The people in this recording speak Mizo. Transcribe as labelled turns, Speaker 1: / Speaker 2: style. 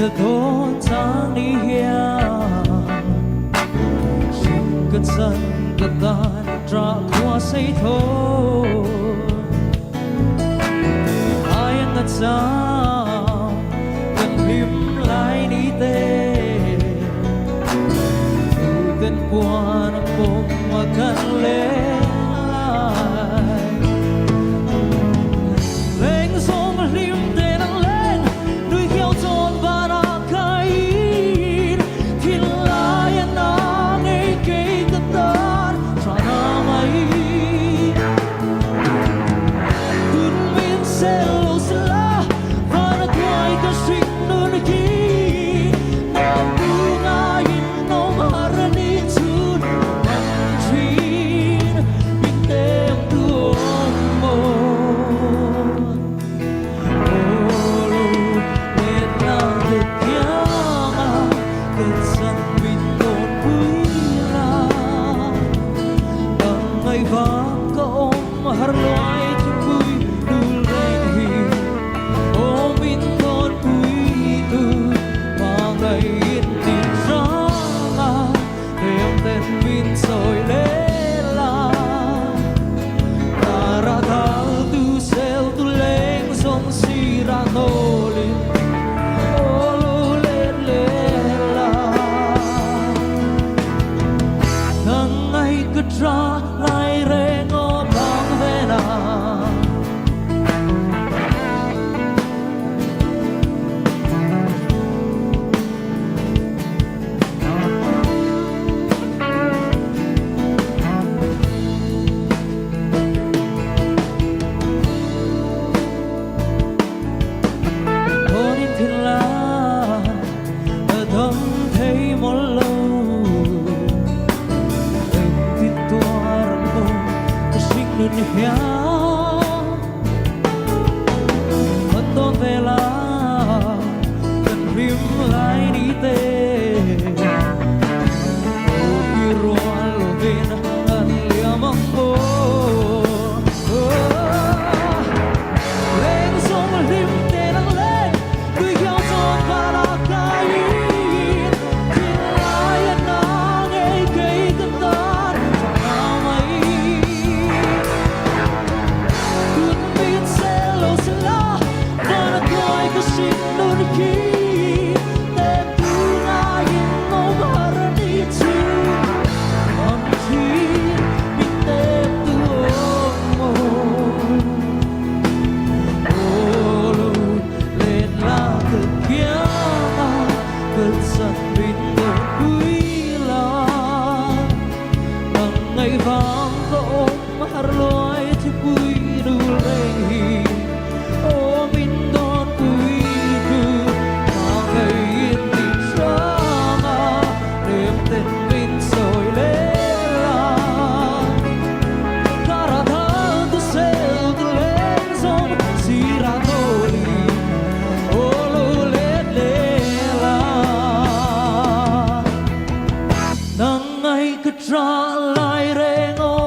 Speaker 1: Ka dawn chang ni hian Hring ka chan ka tan Trah khua sei tho Ai ang a chang Kan hlim lai ni te Tu ten puan ang pawm a kan len lai Leng zawng a hlim ten ang leng Nui khiau chawn vanah kaiin Thinlai a na ngei kei ka tan tha na mai Tun min sel lo sela Van a thuai ka hring nun hi Na tu ngaiin awm har a ni chhun Mang thin min tem tu awm maw Tawnin thinlai a dam thei mawlh lo Engtin tuar ang maw ka hring nun hian Kan tawn ve la kan hlim lai ni te Aw ki rual lovin an liam ang maw Leng zawng hlim ten ang leng Tui khiau chawn vanah kaiin Thinlai a na ngei kei ka tan tha na mai Tut min sel lo sela Van a tuai ka hring nun khi Tem tu ngaiin awm har ni chu Mang thin min tem tu awm maw Aw lo lên la ka kianga Ka chan min dawn pui la Nang ngaih vang ka awm har luai thupui nu leng hi Aw min dawn pui tu Ma ngeiin min hrang a Nem ten min sawi leh la Kara thal tu sel tu leng zawng sira tawli Aw lo let leh la Nang ngai ka tra lai reng aw.